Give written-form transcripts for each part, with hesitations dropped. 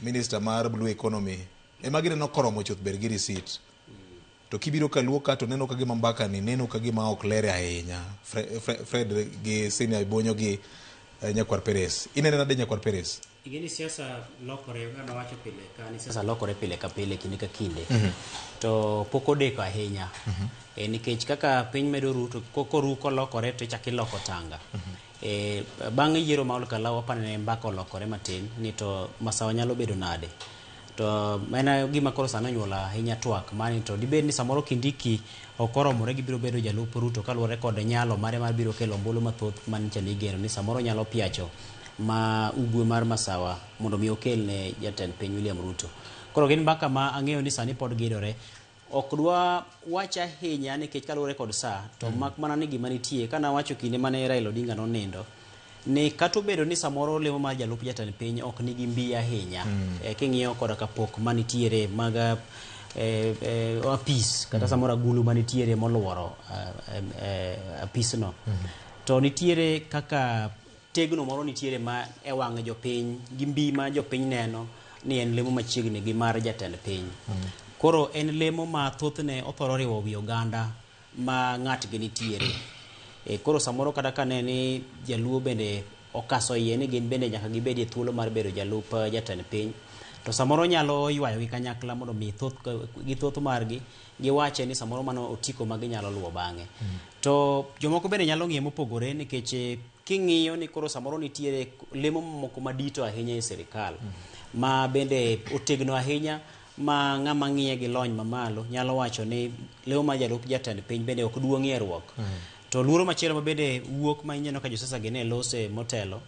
minister mar blue economy ema gineno koromo chuth ber gi receipt. To kibiro kaluo ka to neno ka gima mbaka ni neno ka gima ok ler ahinya. Fred gi Senior Bonyo gi Nyakwar Perez. Ineno nade Nyakwar Perez? Ing'e ni siasa lokore kaka nawacho pile ka ni siasa lokore pile ka pile kinde ka kinde. To pok odeko ahinya. Nikech kaka piny medo ru to koru kolokore to ichako iloko tanga. Bang' yiero ma Olkalau apani ne mbaka olokore matin ni to Masawa nyalo bedo nade. To en gima koro sani onyuolo ahinya twak mani to dibed ni samoro Kindiki ok oromore gi biro bedo jalup Ruto kaluwore kod nyalo mare mar biro kelo ombulu mathoth manyicha ni igeno ni samoro nyalo piacho ma ugwe mar Masawa mondo mi okel ne jatend piny William Ruto. Koro gin mbaka ma ang'eyo ni sani pod gidore. Ok dwa wach ahinya nikech kaluwore kod saa to mak mana ni gima nitie kana wacho kinde mane Raila Odinga nonindo ni kata obedo ni samoro lemo mar jalup jatend piny ok nigi mbi ahinya king'iyo koda ka pok manitiere mag apis kata samoro agulu manitiere moluoro apisno to nitiere kaka tegno moro nitiere ma e wang' jopiny gi mbi ma jopiny neno ni en lemo machiegni gi mar jatend piny. Koro en lemo ma thothne othoro riwo wi oganda ma ng'atgi nitiere. Koro samoro kata ka ne ni jaluo bende okaso iye ni gin bende nyaka gibedie thuolo mar bedo jalup jatend piny, to samoro nyalo ywayogi kanyakla mondo mi gi thoth margi giwache ni samoro mano otiko ma ginyalo luwo bang'e. To jomoko bende nyalo ng'iye mopogore nikech king'iyo ni koro samoro nitiere lemo moko madito ahinya e sirikal ma bende otegno ahinya ma ng'ama ng'iye gi lony mamalo nyalo wacho ni lemo mar jalup jatend piny bende ok duong'ie ruok. To luoro machielo ma bende wuok ma ineno ka josiasa gi ne lose motelo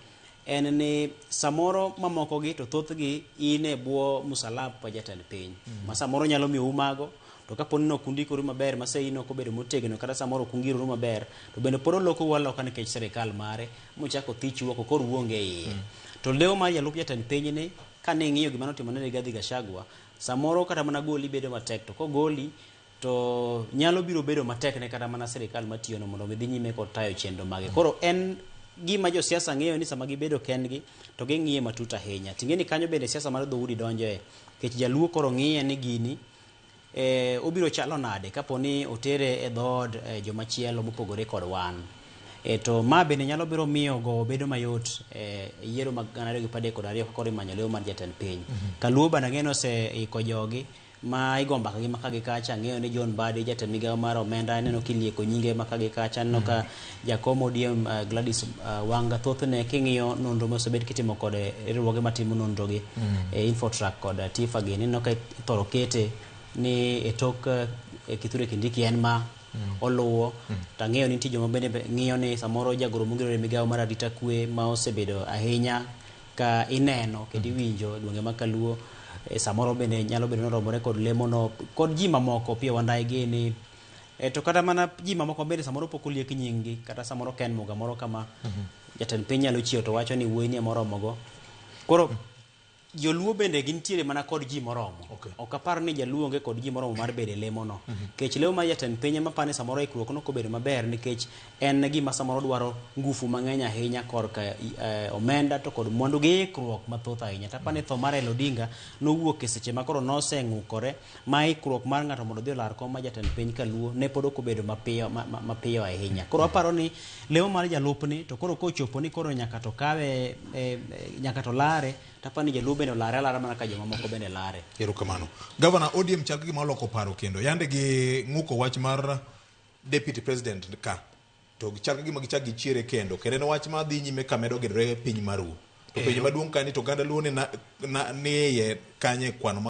en ni samoro mamoko gi to thothgi in e bwo musalap pa jatend piny ma samoro nyalo miyou mago to kapo ni ok undikoru maber ma sei ok obedo motegno kata samoro ok ungiroru maber to bende pod olokou aloka nikech sirikal mare mochako thichu oko koro uonge e iye. To leo mar jalup jatend piny ni kane ing'iyo gima notimo ne Rigathi Gachagua samoro kata mana goli bedo matek to kogoli to nyalo biro bedo matek ne kata mana sirikal matiyono mondo gidhi nyime kod tayo chenro mage. Koro en gima josiasa ng'eyo ni sama gibedo kendgi to ging'iye matut ahinya. Ting'e ni kanyo bende siasa mar dhoudi donjoe nikech jaluo koro ng'iye ni gini obiro chalo nade kapo ni otere e dhood jomachielo mopogore kod wan. To ma bende nyalo biro miyo gowo bedo mayot yiero mag 2032 kaka koro imanyo lemo mar jatend piny. Kaluo bende ang'eyo ni oseiko jogi ma igo mbaka gi maka gi kacha. Ang'eyo ni John Mbadi jatend migawo mar omenda aneno kilieko nyinge maka gi kacha. Aneno ka jakom ODM Gladys Wanga thothne king'iyo nonro mosebed kitimo kod riwruoge matimo nonro gi Infotrack kod TIFA gi ineno ka ithoro kete ni e tok Kithure Kindiki en ma oluwo. To ang'eyo ni nitie joma bende ng'iyo ni samoro jagoro mongirore migawo mar arita kwe ma osebedo ahinya ka ineno kendo iwinjo e gwenge mag Kaluo samoro bende nyalo bedo ni oromore kod lemono kod ji mamoko Opiyo Wandayi gini to kata mana ji mamoko bende samoro pok oliek nying gi kata samoro Ken Muga moro kama jatend piny nyalo chiewo to wacho ni wuoyi ni ema oromogo. Koro joluo bende gintiere mana kod ji moromo. Ok apar ni jaluo onge kod ji moromo mar bedo e lemono. Nikech lemo mar jatend piny ema apani samoro ikruok nok obedo maber nikech en gima samoro dwaro ngufu mang'eny ahinya korka omenda to kod mwandu gi ikruok mathoth ahinya. To apani tho mar Raila Odinga nowuok e seche ma koro noseng'ukore ma ikruok mar ng'ato mondo odhi olar kom mar jatend piny kaluo ne pod ok obedo mapiyo, mapiyo ahinya. Koro aparo ni lemo mar jalupni to koro kochopo ni koro nyaka to kawe nyaka to lare to aparo ni jaluo bende olare alara mana ka jomamoko bende lare. Erokamano. Gavana, ODM chal ka gima oloko paro kendo. Yande gi ng'uko wach mar deputy president ka to chal ka gima gichak gichiere kendo. Kendo en wach ma dhi nyime ka medo gedore piny maru. To penjo maduong' ka ni to oganda luo ni iye kanye e kwano